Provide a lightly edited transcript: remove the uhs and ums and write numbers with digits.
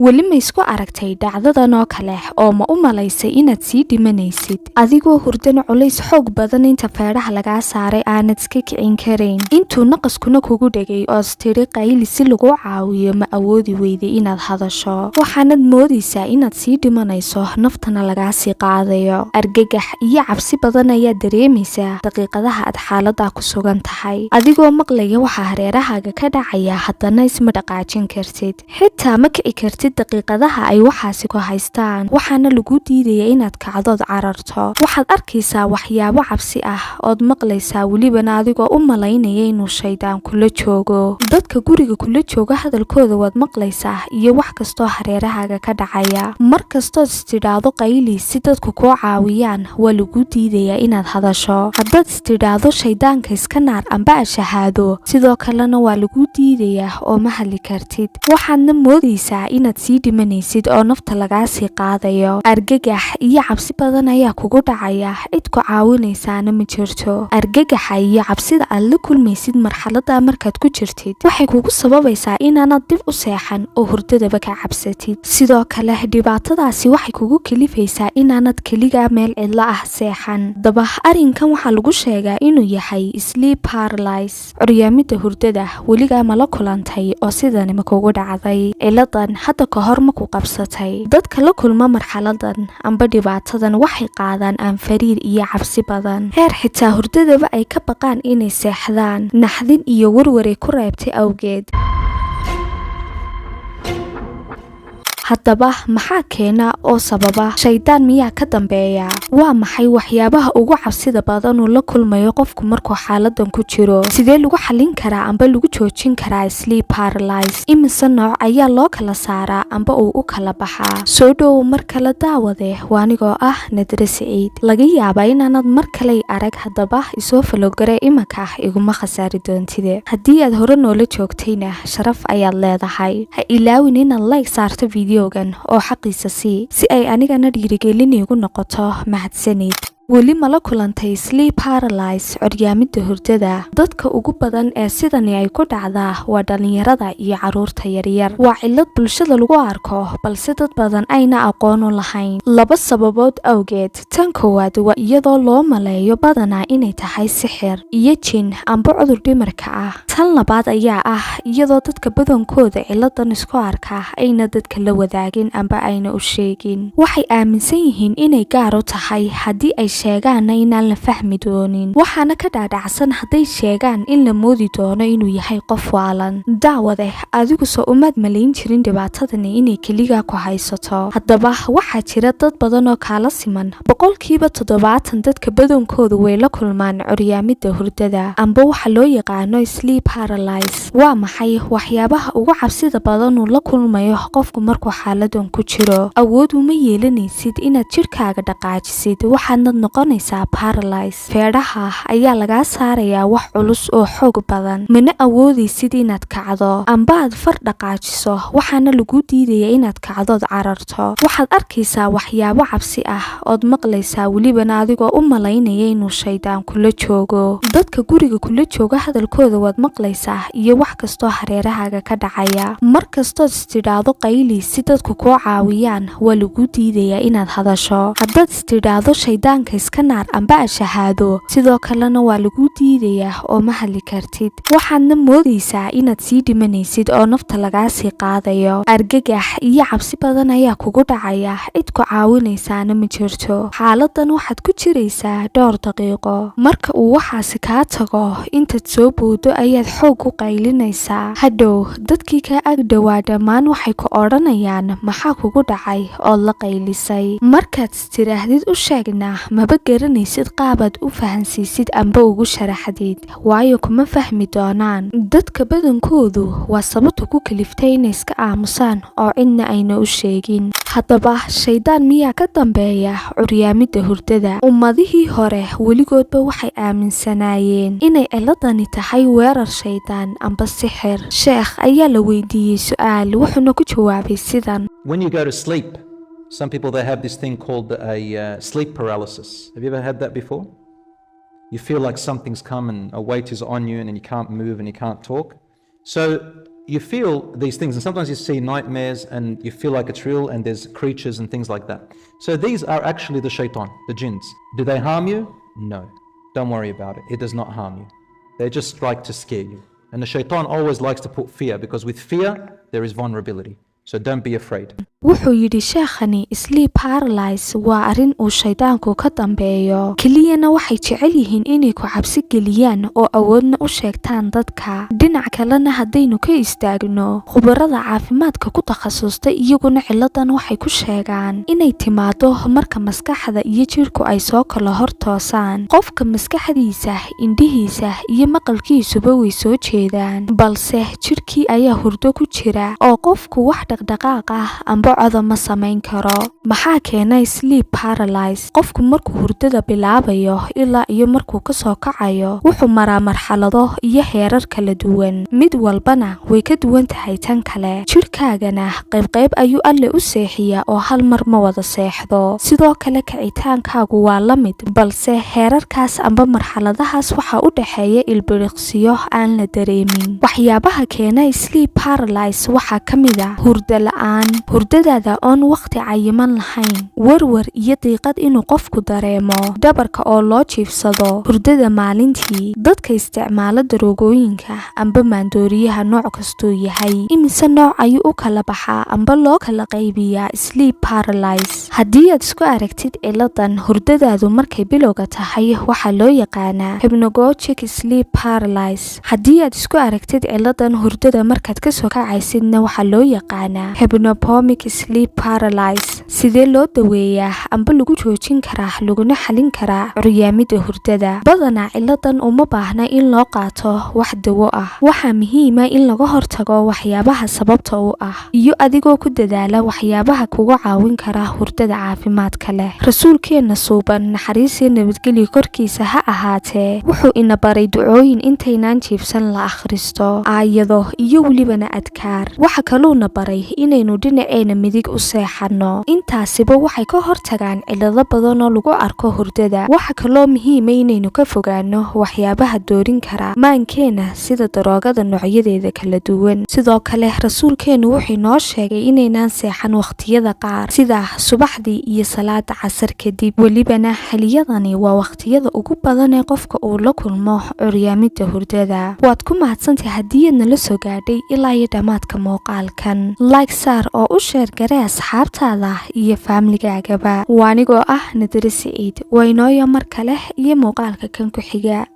Weli ma isku aragtay dhacdadan oo kale oo ma u malaysay inaad sii dhimanaysid, adigoo hurdana culays xoog badan inta feedhaha lagaa saaray aanad iska kicin karayn, intuu naqaskuna kugu dhegay oos tiri qayli si lagu caawiyo, ma awoodi weyday inaad hadasho, waxaanad moodaysaa inaad sii dhimanayso, naftana lagaa sii qaadayo? Argagax iyo cabsi badan ayaad dareemaysaa daqiiqadaha aad xaaladaa ku sugan tahay. Adigoo maqlaya waxaa hareerahaaga ka dhacaya, haddana isma dhaqaajin kartid, xitaa ma kici kartid daqiiqadaha ay waxaasi ku haystaan, waxaana lagu diidaya inaad kacdood cararto. Waxaad arkaysaa waxyaabo cabsi ah ood maqlaysaa, welibana adigoo u malaynaya inuu shaydaan kula joogo. Dadka guriga kula jooga hadalkooda waad maqlaysaa iyo wax kastoo hareerahaaga ka dhacaya. Mar kastood istidhaahdo qayli si dadku kuu caawiyaan, waa lagu diidayaa inaad hadasho. Haddaad istidhaahdo shaydaanka iska naar amba ashahaado, sidoo kalena waa lagu diidayaa oo ma hadli kartid. Waxaadna moodaysaa inaad sii dhimanaysid oo nafta lagaa sii qaadayo. Argagax iyo cabsi badan ayaa kugu dhacaya, cid ku caawinaysaana ma jirto. Argagaxa iyo cabsida aad la kulmaysid marxalada markaad ku jirtid waxay kugu sababaysaa inaanad dib u seexan oo hurdadaba ka cabsatid. Sidoo kale dhibaatadaasi waxay kugu kalifaysaa inaanad keligaa meel cidlo ah seexan. Daba arrinkan waxaa lagu sheegaa inuu yahay sleep paralysis, curyaamida hurdada. Weligaa ma la kulantay oo sidani ma kugu dhacday? Ciladan hadda ka hor ma ku qabsatay? Dadka la kulma marxaladan amba dhibaatadan waxay qaadaan aanfariir iyo cabsi badan, heer xitaa hurdadaba ay ka baqaan inay seexdaan, naxdin iyo warwaray ku reebtay awgeed. Haddaba maxaa keena oo sababa? Shaydaan miyaa ka dambeeya? Waa maxay waxyaabaha ugu cabsida badan uu la kulmayo qofku markuu xaaladan ku jiro? Sidee lagu xalin karaa amba lagu joojin karaa sleep paralysis? Imise nooc ayaa loo kala saaraa amba uu u kala baxaa? Soo dhowow mar kale, daawade. Waa anigoo ah Nadre Siciid. Laga yaabaa inaanad mar kaley arag, haddaba isoo follow garee imanka, iguma khasaari doontide. Haddii aad hore noola joogtayna, sharaf ayaad leedahay. Ha ilaawin inaad like saarto videogan oo xaqiisa sii, si ay anigana dhiirigelin iigu noqoto. Mahadsanid. Weli ma la kulantay sleep paralysis, curyaamida hurdada? Dadka ugu badan ee sidani ay ku dhacdaa waa dhalinyarada iyo caruurta yaryar. Waa cillad bulshada lagu arko, balse dad badan ayna aqoon u lahayn laba sababood awgeed. Tan koowaad waa iyadoo loo maleeyo badanaa inay tahay sixir iyo jin amba cudur dhimarka ah. Tan labaad ayaa ah iyadoo dadka badankooda ciladan isku arka ayna dadka la wadaagin amba ayna u sheegin. Waxay aaminsan yihiin inay gaar u tahay, haddii ay sheegaanna inaan la fahmi doonin, waxaana ka dhaadhacsan hadday sheegaan in la moodi doono inuu yahay qof waalan. Daawade, adigu soo umaad malayn jirin dhibaatadani inay keligaa ku haysato? Haddaba waxaa jira dad badan oo kaala siman. 70% dadka badankoodu way la kulmaan curyaamida hurdada amba waxa loo yaqaano sleep paralysis. Waa maxay waxyaabaha ugu cabsida badan uu la kulmayo qofku markuu xaaladan ku jiro? Awood uma yeelanaysid inaad jidhkaaga dhaqaajisid, waxaadna noqonaysaa paralysis. Feedhaha ayaa lagaa saarayaa wax culus oo xoog badan, mana awoodaysid inaad kacdo amba aad far dhaqaajiso, waxaana lagu diidaya inaad kacdood cararto. Waxaad arkaysaa waxyaabo cabsi ah ood maqlaysaa, welibana adigoo u malaynaya inuu shaydaan kula joogo. Dadka guriga kula jooga hadalkooda waad maqlaysaa iyo wax kastoo hareerahaaga ka dhacaya. Mar kastood istidhaahdo qayli si dadku kuu caawiyaan, waa lagu diidayaa inaad hadasho. Haddaad istidhaahdo shaydaanka iska naar amba ashahaado, sidoo kalena waa lagu diidayaa oo ma hadli kartid. Waxaadna moodaysaa inaad sii dhimanaysid oo nafta lagaa sii qaadayo. Argagax iyo cabsi badan ayaa kugu dhacaya, cid ku caawinaysaana ma jirto. Xaaladan waxaad ku jiraysaa dhowr daqiiqo. Marka uu waxaasi kaa tago, intaad soo boodo ayaad xoog u qaylinaysaa. Hadhow dadkii kaa ag dhowaa dhammaan waxay ku odhanayaan, "Maxaa kugu dhacay ood la qaylisay?" Markaad istidhaahdid u sheegna, maba garanaysid qaabaad u fahansiisid amba ugu sharaxdid, waayo kuma fahmi doonaan dadka badankoodu. Waa sababta ku kaliftay inay iska aamusaan oo cidna ayna u sheegin. Haddaba shaydaan miyaa ka dambeeya curyaamida hurdada? Ummadihii hore weligoodba waxay aaminsanaayeen inay ciladani tahay weerar shaydaan amba sixir. Sheekh ayaa la weydiiyey su-aal, wuxuuna ku jawaabay sidan: When you go to sleep, some people, they have this thing called a sleep paralysis. Have you ever had that before? You feel like something's come and a weight is on you and you can't move and you can't talk. So You feel these things, and sometimes you see nightmares and you feel like it's real and there's creatures and things like that. So these are actually the shaitan, the jinns. Do they harm you? No. Don't worry about it. It does not harm you. They just like to scare you. And the shaitan always likes to put fear, because with fear, there is vulnerability. So don't be afraid. Wuxuu yidhi sheekhani, sleep paralysis waa arrin uu shaydaanku ka dambeeyo, keliyana waxay jecel yihiin inay ku cabsi geliyaan oo awoodna u sheegtaan dadka. Dhinac kalena haddaynu ka istaagno, khubarada caafimaadka ku takhasustay iyaguna ciladan waxay ku sheegaan inay timaado marka maskaxda iyo jidhku ay soo kala hor toosaan. Qofka maskaxdiisa, indhihiisa iyo maqalkiisuba way soo jeedaan, balse jidhkii ayaa hurdo ku jira oo qofku wax dhaqdhaqaaq ah amba coda ma samayn karo. Maxaa keenay sleep paralysis? Qofku markuu hurdada bilaabayo ilaa iyo markuu kasoo kacayo, wuxuu maraa marxalado iyo heerar kala duwan, mid walbana way ka duwan tahay tan kale. Jidhkaagana qaybqayb ayuu Alle u seexiyaa oo hal mar ma wada seexdo. Sidoo kale kacitaankaagu waa la mid, balse heerarkaas amba marxaladahaas waxaa u dhexeeya ilbiriqsiyo aan la dareemin. Waxyaabaha keena sleep paralysis waxaa ka mid ah hurdo la-aan, hurdadaada oon waqti cayiman lahayn, warwar iyo diiqad inuu qofku dareemo, dhabarka oo loo jiifsado hurdada maalintii, dadka isticmaala daroogooyinka amba maandooriyaha nooc kastuu yahay. Imise nooc ayuu u kala baxaa amba loo kala qaybiyaa sleep paralysis? Haddii aad isku aragtid ciladan hurdadaadu markay bilowga tahay, waxaa loo yaqaanaa hypnagogic sleep paralysis. Haddii aad isku aragtid ciladan hurdada markaad kasoo kacaysidna, waxaa loo yaqaanaa hypnopompic sleep paralysis. Sidee loo daweeyaa amba lagu joojin karaa, laguna xalin karaa curyaamida hurdada? Badanaa ciladan uma baahna in loo qaato wax dawo ah. Waxaa muhiima in laga hortago waxyaabaha sababta u ah, iyo adigoo ku dadaala waxyaabaha kuga caawin kara hurdada caafimaadka leh. Rasuulkeenna suuban, naxariisiyo nabadgelyo korkiisa ha ahaatee, wuxuu ina baray ducooyin intaynaan jiibsan la akhristo, aayado iyo welibana adkaar. Waxa kaluuna baray inaynu dhinaceena midig u seexanno. Intaasiba waxay ka hortagaan cilado badan oo lagu arko hurdada. Waxa kaloo muhiima inaynu ka fogaano waxyaabaha doorin kara maankeena, sida daroogada noocyadeeda kala duwan. Sidoo kale rasuulkeennu wuxuu noo sheegay inaynaan seexan wakhtiyada qaar, sida subaxdii iyo salaada casar kadib. Welibana xiliyadani waa wakhtiyada ugu badan ee qofka uu la kulmo curyaamida hurdada. Waad ku mahadsantahay haddii aad nala soo gaadhay ilaa iyo dhammaadka muuqaalkan. Like saar oo u share garee asxaabtaada iyo faamiligaagaba. Waa anigoo ah Nadare Siciid. Waynooyo mar kale iyo muuqaalka kan ku xiga.